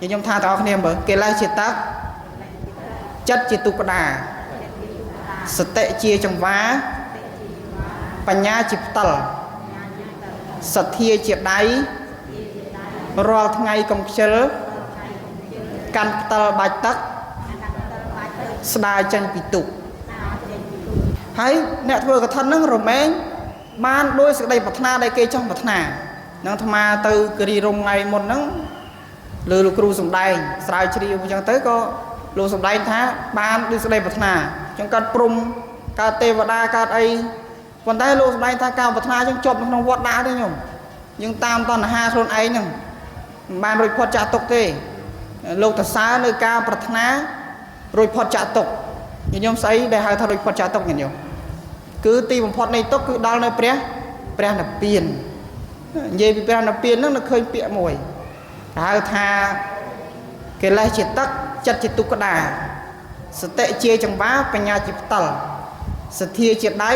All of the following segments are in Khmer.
ខ្ញុំថាតើគ្នាមើលកិលេសជាទឹកចិត្តជាទុក្តាសតិជាចង្វាបញ្ញាជាផ្តិលសទ្ធាជាដៃរាល់ថ្ងៃកុំខ្ជិលកាន់ផ្តិលបាច់ទឹកស្ដាយចេញពីទុកហើយអ្នកធ្វើកឋិនហ្នឹងរមែងបានដោយសេចក្តីប្រាថ្នាដែលគេចង់ប្រាថ្នានឹងអាត្មាទៅគិរីរំថ្ងៃមុនហ្នឹងលើលោកគ្រូសំដែងស្រាវជ្រាវអញ្ចឹងទៅក៏លោកសំដែងថាបានដោយសេចក្តីប្រាថ្នាអញ្ចឹងកើតព្រំកើតទេវតាកើតអីប៉ុន្តែលោកសំដែងថាការប្រាថ្នាអញ្ចឹងជាប់នៅក្នុងវត្តដាក់ទេញោមយើងតាមតណ្ហាខ្លួនឯងហ្នឹងមិនបានរួចផុតចាក់ទុកទេលោកតសើនៅការប្រាថ្នារួចផុតចាក់ទុកញោមស្អីដែលហៅថារួចផុតចាក់ទុកញោមគឺទីបំផុតនៃទុកគឺដល់នៅព្រះនិព្វាននិយាយពីព្រះនិព្វានហ្នឹងនៅឃើញពាក្យមួយហៅថាកិលេសជាទឹកចិត្តជាទុក្តាសតិជាចង្វាបញ្ញាជាផ្តិលសទ្ធាជាដៃ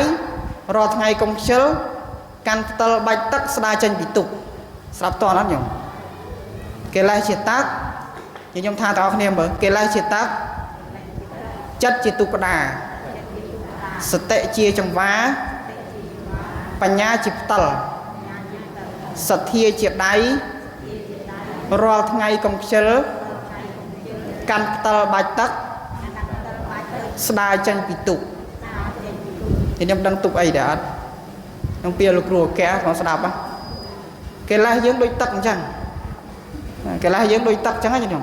រាល់ថ្ងៃកុំខ្ជិលកាន់ផ្តិលបាច់ទឹកស្ដារចេញពីទុកស្រាប់តអត់ញោមកិលេសជាទឹកខ្ញុំថាតើគ្នាមើលកិលេសជាទឹកចិត្តជាទុក្តាសតិជាចង្វាបញ្ញាជាផ្តិលសទ្ធាជាដៃរាល់ថ្ងៃកុំខ្ជិលកាន់ផ្តិលបាច់ទឹកស្ដារចេញពីទុកខ្ញុំដឹងទុកអីដែរអត់ក្នុងពីលោកគ្រូអកែក្នុងស្ដាប់កិលេសយើងដូចទឹកអញ្ចឹងកិលេសយើងដូចទឹកអញ្ចឹងខ្ញុំ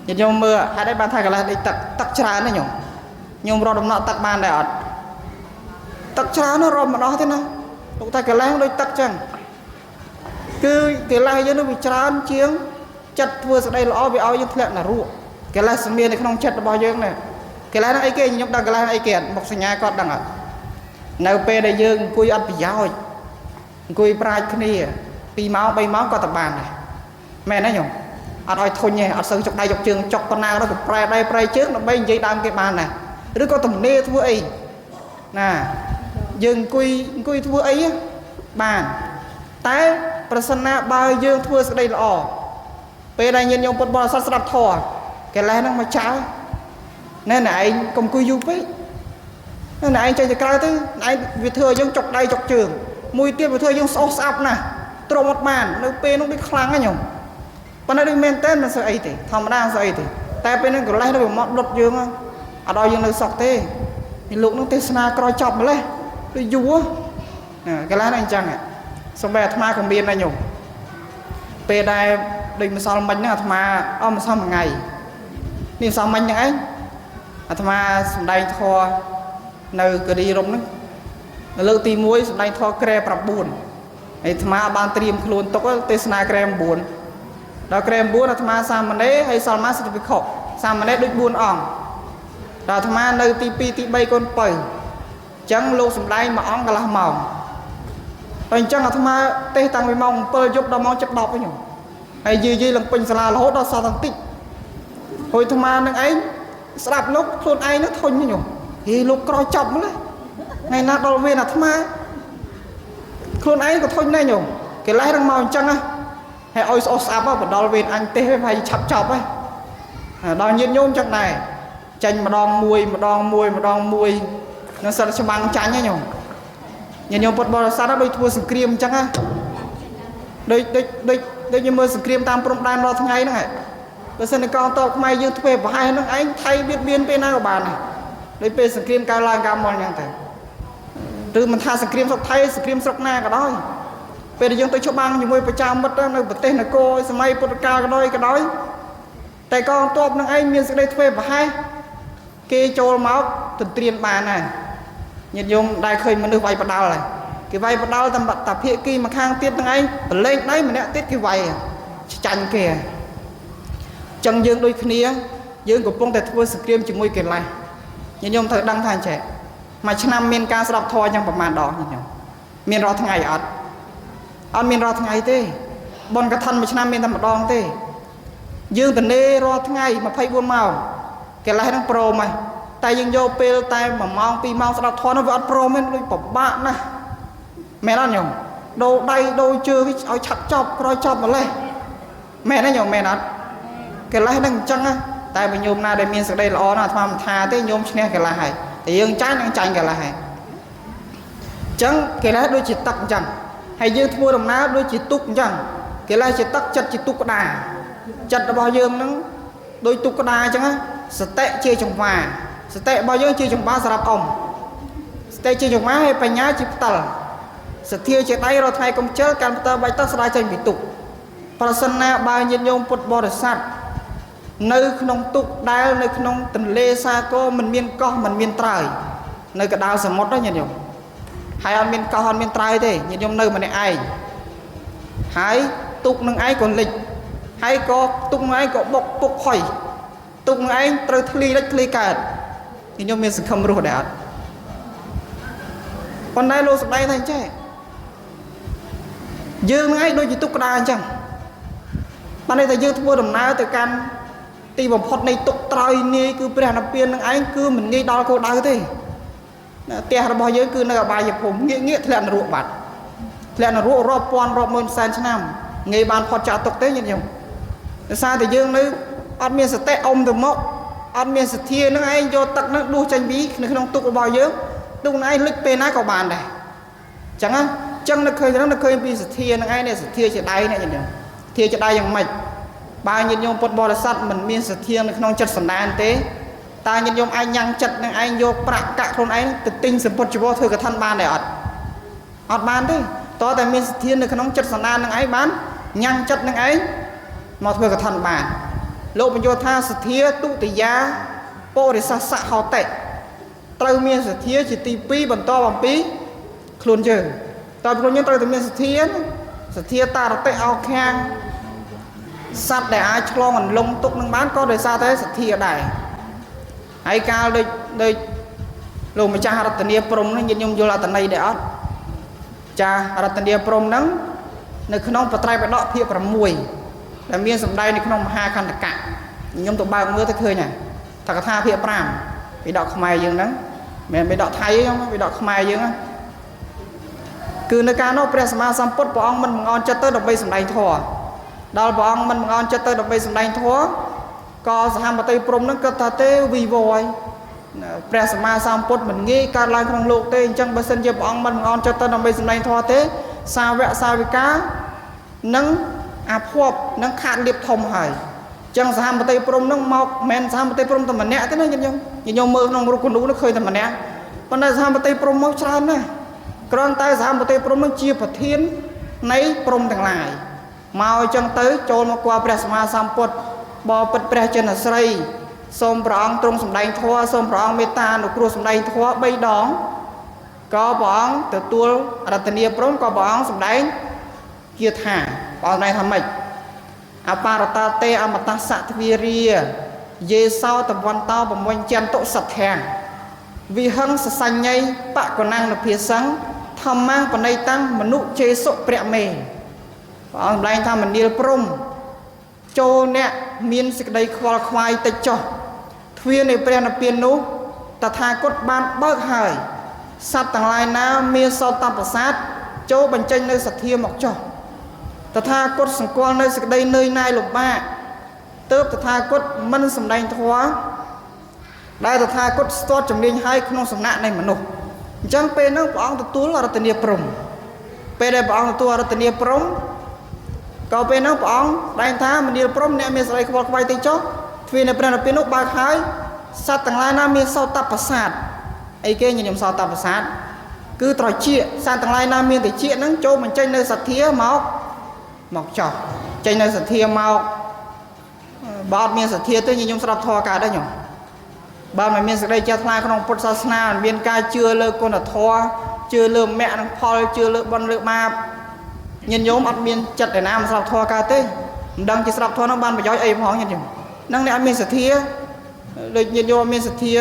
ខ្ញុំមើលហេតុអីបានថាកិលេសដូចទឹកទឹកច្រើនណាខ្ញុំខ្ញុំរកដំណក់ទឹកបានដែរអត់ទឹកច្រើនណាស់រកម្ដងទេណាលោកថាកិលេសដូចទឹកអញ្ចឹងគឺកិលេសយើងនោះវាច្រើនជាងចិត្តធ្វើសេចក្តីល្អវាឲ្យយើងធ្លាក់នរកកិលេសមាននៅក្នុងចិត្តរបស់យើងនេះកិលេសហ្នឹងអីគេខ្ញុំដឹងកិលេសហ្នឹងអីគេអត់មុខសញ្ញាគាត់ដឹងអត់នៅពេលដែលយើងអង្គុយអត់ប្រយោជន៍អង្គុយប្រាជ្ញគ្នា2ម៉ោង3ម៉ោងក៏តបានដែរមែនទេញោមអត់ឲ្យធុញទេអត់សូវចុកដៃចុកជើងចុកប៉ុណ្ណាក៏ប្រែដៃប្រែជើងដើម្បីនិយាយដើមគេបានដែរឬក៏ទំនេរធ្វើអីណាយើងអង្គុយធ្វើអីបានតែប្រសិនណាបើយើងធ្វើសេចក្តីល្អពេលដែលញាតិញោមពុទ្ធបរិស័ទស្ដាប់ធម៌កិលេសហ្នឹងមកចោលណែណែឯងកុំអង្គុយយូរពេកណែឯងចេញទៅក្រៅទៅឯងវាធ្វើឲ្យយើងចុកដៃចុកជើងមួយទៀតវាធ្វើឲ្យយើងស្អុះស្អាប់ណាស់ទ្រាំអត់បាននៅពេលនោះដូចខ្លាំងណាស់ញោមប៉ុន្តែដូចមែនតើមិនស្អីទេធម្មតាស្អីទេតែពេលហ្នឹងកិលេសនោះវាមកដុតយើងអត់ឲ្យយើងនៅសុខទេនេះលោកនោះទេសនាក្រោយចប់ម្លេះដូចយូរណាកិលេសហ្នឹងអញ្ចឹងសូម្បីអាត្មាក៏មានដែរញោមពេលដែលដូចម្សិលមិញហ្នឹងអាត្មាអស់ម្សិលមួយថ្ងៃនេះម្សិលមិញហ្នឹងឯងអាត្មាសំដែងធម៌នៅគិរីរំហ្នឹងនៅលើកទី1សំដែងធម៌ក្រែ9ហើយអាត្មាបានត្រៀមខ្លួនទុកទេសនាក្រែ9ដល់ក្រែ9អាត្មាសាមណេរហើយសល់មកសិទ្ធិភិក្ខុសាមណេរដូច4អង្គដល់អាត្មានៅទី2ទី3កូនបើអញ្ចឹងលោកសំដែងមួយអង្គកន្លះម៉ោងហើយអញ្ចឹងអាត្មាទេសតាំងពីម៉ោង7យប់ដល់ម៉ោង7:10វិញហើយយាយៗឡើងពេញសាលារហូតដល់សល់តាំងតិចហើយអាត្មានឹងឯងស្ដាប់លោកខ្លួនឯងនឹងធុញញោមហេលោកក្រោយចប់ម្លេះថ្ងៃណាដល់វេនអាត្មាខ្លួនឯងក៏ធុញដែរញោមកិលេសនឹងមកអញ្ចឹងណាហើយឲ្យស្អុះស្អាប់បដល់វេនអញទេសវាហើយឆាប់ចប់ហើយដល់ញាតិញោមចឹងដែរចាញ់ម្ដងមួយម្ដងមួយម្ដងមួយនឹងសិតច្បាំងចាញ់ហ៎ញោមញាតិញោមពុទ្ធបរិស័ទដូចធ្វើសង្គ្រាមអញ្ចឹងណាដូចដូចដូចដូចយើងមើលសង្គ្រាមតាមព្រំដែនរាល់ថ្ងៃហ្នឹងហ៎បើសិនតែកងទ័ពខ្មែរយើងធ្វើប្រហែសហ្នឹងឯងថៃបៀតបៀនពេលណាក៏បានដែរដូចពេលសង្គ្រាមកើតឡើងកាលមកអញ្ចឹងទៅឬមិនថាសង្គ្រាមស្រុកថៃសង្គ្រាមស្រុកណាក៏ដោយពេលដែលយើងទៅច្បាំងជាមួយប្រជាមិត្តនៅប្រទេសនគរសម័យពុទ្ធកាលក៏ដោយតែកងទ័ពនឹងឯងមានសេចក្តីធ្វើប្រហែសគេចូលមកទន្ទ្រានបានដែរញាតិញោមដែលឃើញមនុស្សវាយបដាល់ហើយគេវាយបដាល់តាមតាភាគីម្ខាងទៀតនឹងឯងប្រឡែងដៃម្នាក់ទៀតគេវាយចាញ់គេចឹងយើងដូចគ្នាយើងកំពុងតែធ្វើសង្គ្រាមជាមួយកិលេសញាតិញោមត្រូវដឹងថាអញ្ចេះមួយឆ្នាំមានការស្ដាប់ធម៌យ៉ាងប្រមាណដងញាតិញោមមានរាល់ថ្ងៃអត់អត់មានរាល់ថ្ងៃទេបុណ្យកឋិនមួយឆ្នាំមានតែម្ដងទេយើងតនេរាល់ថ្ងៃ24ម៉ោងកិលេសហ្នឹងព្រមហើយតែយើងយកពេលតែ1ម៉ោង2ម៉ោងស្ដាប់ធម៌នោះវាអត់ព្រមទេដូចពិបាកណាស់មែនអត់ញោមដូរដៃដូរជើងឲ្យឆាប់ចប់ក្រោយចប់ម្លេះមែនទេញោមមែនអត់ កិលេសហ្នឹងអញ្ចឹងតែបើញោមណាដែលមានសេចក្តីល្អណាស់អាត្មាមិនថាទេញោមឈ្នះកិលេសហើយតែយើងចាញ់នឹងចាញ់កិលេសហើយអញ្ចឹងកិលេសដូចជាទឹកអញ្ចឹងហើយយើងធ្វើដំណើរដូចជាទូកអញ្ចឹងកិលេសជាទឹកចិត្តជាទូកក្តារចិត្តរបស់យើងហ្នឹងដូចទូកក្តារអញ្ចឹងសតិជាចង្វាសតិរបស់យើងជាចង្វាសម្រាប់អ៊ំសតិជាចង្វាហើយបញ្ញាជាផ្តិលសទ្ធាជាដៃរាល់ថ្ងៃកុំជិលកាន់ផ្ទើបាច់ទឹកស្ដាយចេញពីទុកប្រសិនណាបើញាតិញោមពុទ្ធបរិស័ទនៅក្នុងទុកដែលនៅក្នុងទន្លេសាគរមិនមានកោះមិនមានត្រើយនៅកណ្ដាលសមុទ្រញាតិញោមហើយអត់មានកោះអត់មានត្រើយទេញាតិញោមនៅម្នាក់ឯងហើយទុកនឹងឯងក៏លិចហើយក៏ទុកនឹងឯងក៏បុកពុកផុយទុកនឹងឯងត្រូវធ្លីលិចធ្លីកើតញាតិញោមមានសង្ឃឹមរស់ដែរអត់ប៉ុន្តែលោកសម្ដែងថាអញ្ចេះយើងនឹងឯងដូចជាទុកក្តារអញ្ចឹងបានន័យថាយើងធ្វើដំណើរទៅកាន់ទីបំផុតនៃទុកត្រើយនាយគឺព្រះនិព្វាននឹងឯងគឺមិនងាយដល់គោលដៅទេផ្ទះរបស់យើងគឺនៅអបាយភូមិងាកងាកធ្លាក់នរកបាត់ធ្លាក់នរករាប់ពាន់រាប់ម៉ឺនសែនឆ្នាំងាយបានផុតចាកទុកទេញាតិញោមដោយសារតែយើងនៅអត់មានសតិអុំទៅមកអត់មានសទ្ធានឹងឯងយកទឹកនឹងដួសចេញពីនៅក្នុងទុករបស់យើងទុកនឹងឯងលិចពេលណាក៏បានដែរអញ្ចឹងណាអញ្ចឹងនៅឃើញហ្នឹងនៅឃើញពីសទ្ធានឹងឯងនេះសទ្ធាជាដៃនេះញាតិញោមសទ្ធាជាដៃយ៉ាងម៉េចបើញាតិញោមពុទ្ធបរិស័ទមិនមានសទ្ធានៅក្នុងចិត្តសន្តានទេតើញាតិញោមអាចញ៉ាំងចិត្តនឹងឯងយកប្រាក់កាក់ខ្លួនឯងទៅទិញសម្ពុតជីវរធ្វើកឋិនបានដែរអត់អត់បានទេតើតែមានសទ្ធានៅក្នុងចិត្តសន្តាននឹងឯងបានញ៉ាំងចិត្តនឹងឯងមកធ្វើកឋិនបានលោកបញ្យល់ថាសទ្ធាទុតិយាបរិសសហោតិត្រូវមានសទ្ធាជាទី2បន្តអំពីខ្លួនយើងតើខ្លួនយើងត្រូវតែមានសទ្ធាសទ្ធាតារតិអោខាងសត្វដែលអាចឆ្លងអន្លង់ទុកនឹងបានក៏ដោយសារតែសទ្ធាដែរហើយកាលដូចលោកម្ចាស់រតនាព្រំហ្នឹងញាតិញោមយល់អត្ថន័យដែរអត់ចាស់រតនាព្រំហ្នឹងនៅក្នុងបត្រៃបដកភាគ6ដែលមានសម្ដែងនៅក្នុងមហាខន្តកៈខ្ញុំទៅបើកមើលទៅឃើញហើយថាកថាភាគ5បិដកខ្មែរយើងហ្នឹងមិនមែនបិដកថៃទេខ្ញុំបិដកខ្មែរយើងហ្នឹងគឺនៅកាលនោះព្រះសម្មាសម្ពុទ្ធព្រះអង្គមិនបង្អន់ចិត្តទៅដើម្បីសម្ដែងធម៌ដល់ព្រះអង្គមិនបង្អន់ចិត្តទៅដើម្បីសម្ដែងធម៌ក៏សហមតិព្រំហ្នឹងគិតថាទេវីវយព្រះសម្មាសម្ពុទ្ធមិនងាយកើតឡើងក្នុងលោកទេអញ្ចឹងបើសិនជាព្រះអង្គមិនបង្អន់ចិត្តទៅដើម្បីសម្ដែងធម៌ទេសាវកសាវិកានិងអាភពនឹងខាតលៀបធំហើយអញ្ចឹងសហមតិព្រំហ្នឹងមកមិនមែនសហមតិព្រំតែម្នាក់ទេណាញាតិញោមញាតិញោមមើលក្នុងរូបគនូនោះឃើញតែម្នាក់ប៉ុន្តែសហមតិព្រំមកច្រើនណាស់គ្រាន់តែសហមតិព្រំហ្នឹងជាប្រធាននៃព្រំទាំងឡាយមកអញ្ចឹងទៅចូលមកគាល់ព្រះសម្មាសម្ពុទ្ធបបិទ្ធព្រះចិនស្រីសូមព្រះអង្គទ្រង់សម្ដែងធម៌សូមព្រះអង្គមេត្តាអនុគ្រោះសម្ដែងធម៌3ដងក៏ព្រះអង្គទទួលរតនាព្រំក៏ព្រះអង្គសម្ដែងគាថាព្រះអង្គសម្ដែងថាម៉េចអបរតាទេអមតសៈទ្វារាយេសោតវន្តោបមញ្ចន្តុសទ្ធាំវិហឹងសសញ្ញ័យបកណੰនភាសੰធម្មងបណៃតាំងមនុជេសុព្រះមេព្រះអង្គសម្ដែងថាមនាលព្រំចូលអ្នកមានសេចក្តីខ្វល់ខ្វាយតិចចុះទ្វារនៃព្រះនិព្វាននោះតថាគតបានបើកហើយសត្វទាំងឡាយណាមានសោតប្រសាទចូលបញ្ចេញនៅសទ្ធាមកចុះតថាគតសង្កល់នៅសេចក្តីនឿយណាយលំបាកទើបតថាគតមិនសម្ដែងធម៌ដែលតថាគតស្ទាត់ជំនាញហើយក្នុងសំណាក់នៃមនុស្សអញ្ចឹងពេលហ្នឹងព្រះអង្គទទួលរតនាព្រំពេលដែលព្រះអង្គទទួលរតនាព្រំក៏ពេលហ្នឹងព្រះអង្គដែងថាមនាលព្រំអ្នកមានសេចក្តីខ្វល់ខ្វាយតិចចុះទ្វារនៃព្រះនិព្វាននោះបើកហើយសត្វទាំងឡាយណាមានសោតប្រសាទអីគេញញឹមសោតប្រសាទគឺត្រចៀកសត្វទាំងឡាយណាមានត្រចៀកហ្នឹងចូលបញ្ចេញនៅសទ្ធាមកមកចោះចេញនៅសទ្ធាមកបើអត់មានសទ្ធាទេញញឹមស្ដាប់ធម៌កើតទេញោមបើមិនមានសេចក្តីចេះថ្លាក្នុងពុទ្ធសាសនាមិនមានការជឿលើគុណធម៌ជឿលើមគ្គនិងផលជឿលើបុណ្យលើបាបញាតិញោមអត់មានចិត្តឯណាមកស្ដាប់ធម៌កើតទេមិនដឹងជាស្ដាប់ធម៌នោះបានប្រយោជន៍អីផងញាតិញោមហ្នឹងអ្នកអត់មានសទ្ធាដូចញាតិញោមអត់មានសទ្ធា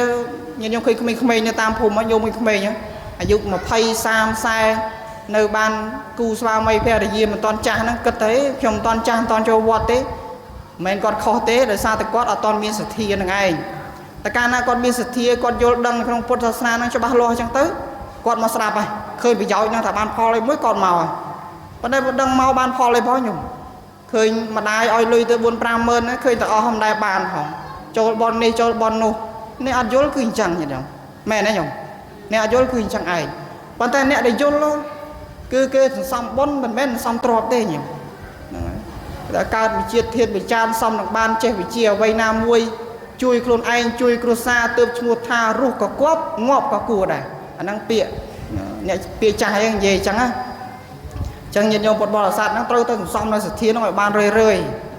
ញាតិញោមឃើញក្មេងៗនៅតាមភូមិញោមក្មេងៗអាយុ20 30 40នៅបានគូស្វាមីភរិយាមិនទាន់ចាស់ហ្នឹងគិតទៅខ្ញុំមិនទាន់ចាស់មិនទាន់ចូលវត្តទេមិនមែនគាត់ខុសទេដោយសារតែគាត់អត់ទាន់មានសទ្ធាហ្នឹងឯងតែកាលណាគាត់មានសទ្ធាគាត់យល់ដឹងក្នុងពុទ្ធសាសនាហ្នឹងច្បាស់លាស់អញ្ចឹងទៅគាត់មកស្ដាប់ហើយឃើញប្រយោជន៍ហ្នឹងថាបានផលអីមួយគាត់មកហើយប៉ុន្តែបើដឹងមកបានផលអីផងញោម ឃើញម្ដាយឲ្យលុយទៅ4 5ម៉ឺនណាឃើញតែអស់មិនដែលបានផងចូលបននេះចូលបននោះអ្នកអត់យល់គឺអញ្ចឹងញោមមែនទេញោមអ្នកអត់យល់គឺអញ្ចឹងឯងប៉ុន្តែអ្នកដែលយល់គឺគេសន្សំបុណ្យមិនមែនសន្សំទ្រព្យទេញោមហ្នឹងហើយតែកើតវិជាធាតវិចារសំនឹងបានចេះវិជាអ្វីណាមួយជួយខ្លួនឯងជួយគ្រួសារទើបឈ្មោះថារស់ក៏គប់ងាប់ក៏គួរដែរអាហ្នឹងពាក្យអ្នកពាក្យចាស់ឯងនិយាយអញ្ចឹងណាអញ្ចឹងញាតិញោមពុទ្ធបរិស័ទហ្នឹងត្រូវទៅសន្សំនៅសទ្ធាហ្នឹងឲ្យបានរឿយរឿយ។